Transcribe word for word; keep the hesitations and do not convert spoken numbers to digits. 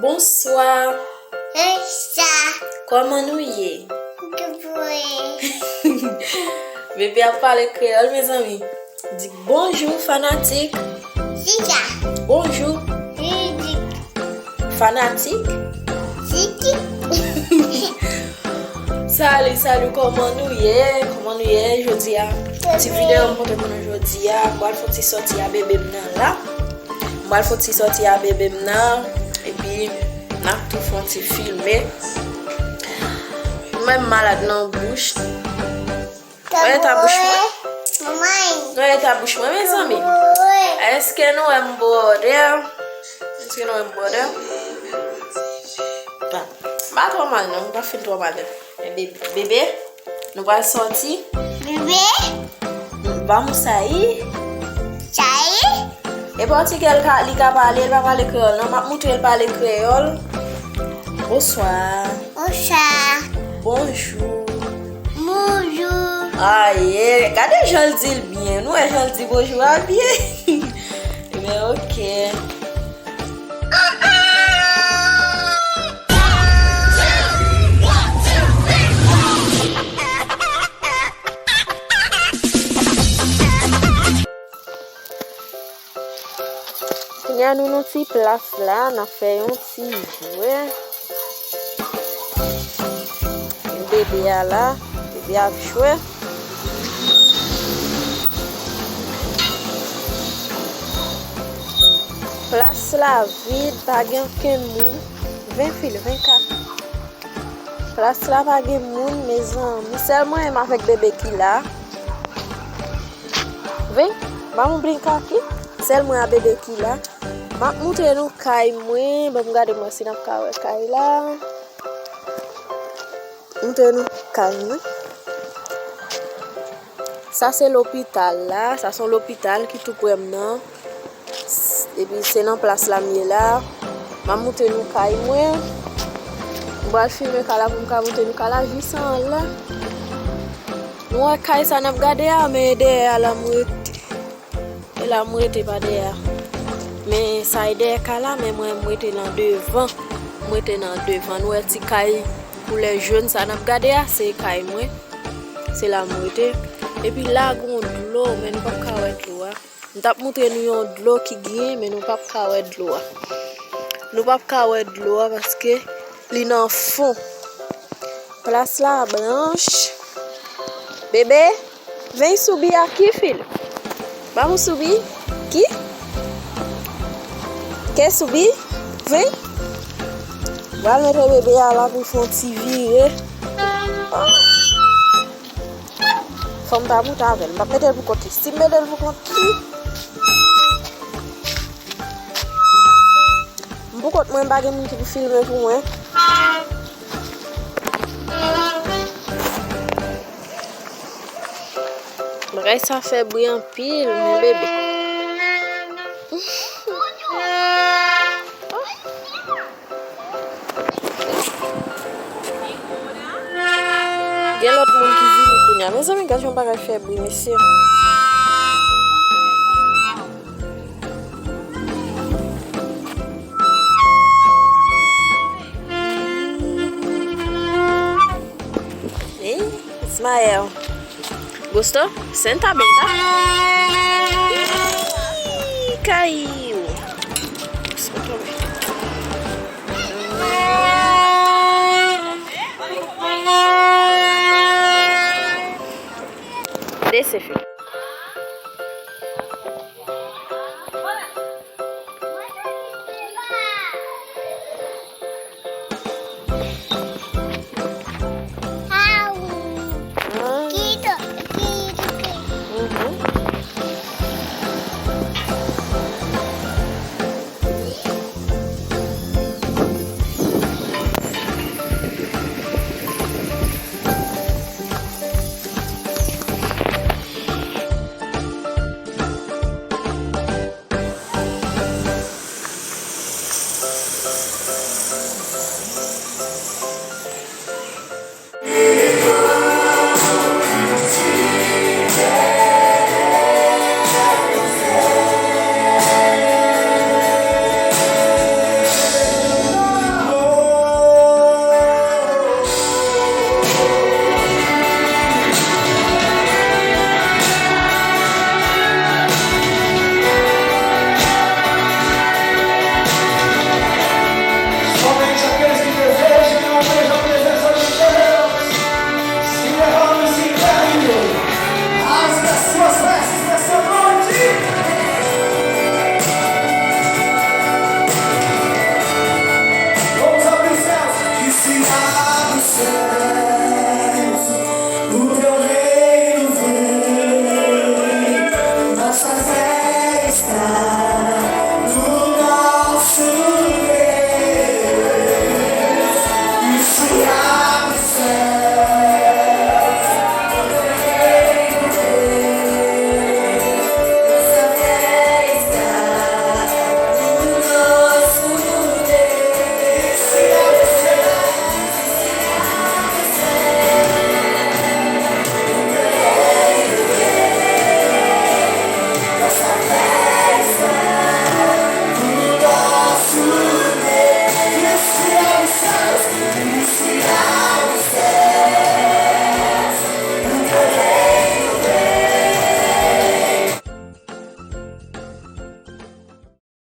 Bonswa. Bonswa. Kòman nou ye? Bebe ap pale kreyòl, mezanmi. Di bonjou, fanatik. Sika. Bonjou. Sika. Fanatik. Siki. Salut, salut, kòman nou ye? Kòman nou ye jodi a? Ti videyo m pote pou nou jodi a. M pral fè ti sòti a bebe m nan la. M pral fè ti sòti a bebe m nan. Epi, n ap tou fè yon ti filme. Mwen malad nan bouch. Gade eta bouch mwen. Gade eta bouch mwen, mezanmi. Èske nou wè m bwè dè? Èske nou wè m bwè dè? Pa, m pa twò mal, non. M pa fin twò mal, non. Men bebe, bebe, nou pral sòti. Bebe? Vamos sair. Sair? E pòtigè l ka, li ka pale, li pa pale kreyòl, non. M ap montre l pale kreyòl. Bonswa. Bonswa. Bonjou. Bonjou. Aye, gade jan l di l byen. Nou wè jan l di bonjou a byen. Ebyen, oke. Kounye a nou nan ti plas la, n ap fè yon ti jwèt. Bebe a la, bebe ap jwe. Plas la vid, pa gen okenn moun. Vin, Fil, vin, Kaki. Plas la pa gen moun, mezanmi. Sèl mwen menm avèk bebe ki la. Vin, ban m oubli Kaki. Sèl mwen a bebe ki la. M ap montre nou kay mwen. Ban m gade mwen si n ap ka wè kay la. Montre nou kay mwen. Sa se lopital la. Sa se yon lopital ki tou prè m nan. Epi se nan plas la m ye la. M ap montre nou kay mwen. M pral filme kay la pou m ka montre nou kay la jis anlè. Nou wè kay sa n ap gade a, men dèyè a la m rete. E la m rete pa dèyè a. Men sa e dèyè kay la, men mwen m rete nan devan. M rete nan devan. Nou wè ti kay koulè jòn sa n ap gade a, se kay mwen. Se la m rete. Epi la gon dlo, men nou p ap ka wè dlo a. M t ap montre nou yon dlo ki genyen, men nou p ap ka wè dlo a. Nou p ap ka wè dlo a paske li nan fon. Plas la blanch. Bebe, vin soubi a ki, Fil? Ban m soubi. Ki? Ke soubi? Vin. M pral mete bebe a la pou l fè yon ti vire. Fò m ta monte avè l. M p ap mete l pou kont li. Si m mete l pou kont li, m pou kont mwen, m pa gen moun ki pou filme pou mwen. Bagay sa fè bri anpil, mon bebe. Gen lòt moun ki vini kounye a. Mezanmi, gad yon bagay fè bri, mesye. Hey, Ismael. Gusto? Senta, benta. Ih, caiu. Desce, filho.